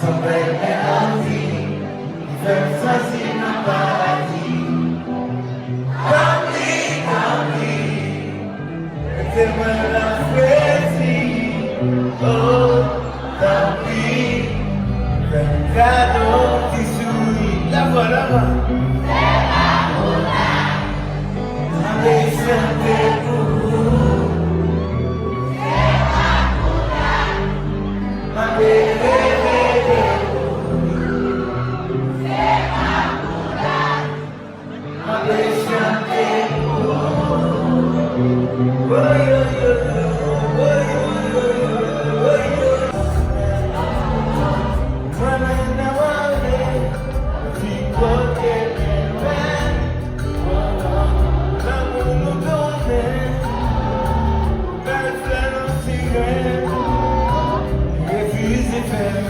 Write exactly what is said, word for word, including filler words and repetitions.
Son bèl melodi, li fè m santi m nan paradi. Tanpri, tanpri, rete mwen nan fredi. Oh, tanpri, fè m kado ti souri. Lève mwen, lève mwen. Mande chante pou ou. Mande rele de ou. Mande chante pou ou. Woy, woy, woy, woy, woy, woy, woy, woy. Mwen menm nan wale, ti kote mwen mwen. Lanmou nou donnen, bèl flè nan siren. Refize fè m